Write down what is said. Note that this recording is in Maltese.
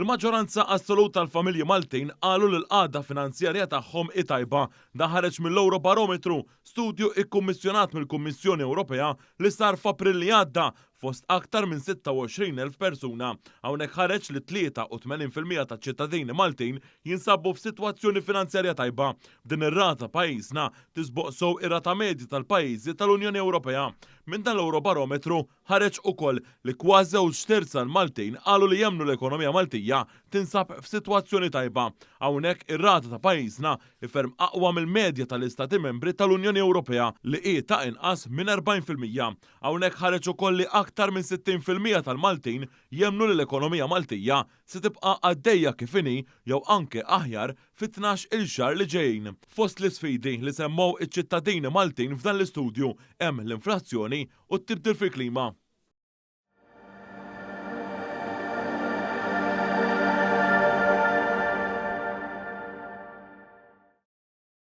Il-maġġoranza assoluta tal-familji Maltin qalu li l-qagħda finanzjarja tagħhom hi tajba. Dan ħareġ mill-Ewrobarometru, studju ikkummissjonat mill-Kummissjoni Ewropea li sar f'April li għadda fost aktar minn 26,000 persuna. Hawnhekk ħareġ li 83% taċ-ċittadini Maltin jinsabu f'sitwazzjoni finanzjarja tajba. B'din ir-rata pajjiżna tisboq sew ir-rata medja tal-pajjiżi tal-Unjoni Ewropea. Minn dan l-Ewrobarometru ħareġ ukoll li kważi żewġ terzi tal-Maltin qalu li jemmnu l-ekonomija Maltija tinsab f'sitwazzjoni tajba. Hawnhekk ir-rata ta' pajjiżna hi ferm aqwa mill-medja tal-Istati Membri tal-Unjoni Ewropea li hi ta' inqas minn 40%. Hawnhekk ħareġ ukoll li aktar minn 60% tal-Maltin jemmnu li l-ekonomija Maltija se tibqa' għaddejja kif inhi jew anke aħjar fit-tnax-il xahar li ġejjin. Fost l-isfidi li semmew iċ-ċittadini Maltin f'dan l-istudju hemm l-inflazzjoni u t-tibdil fil-klima.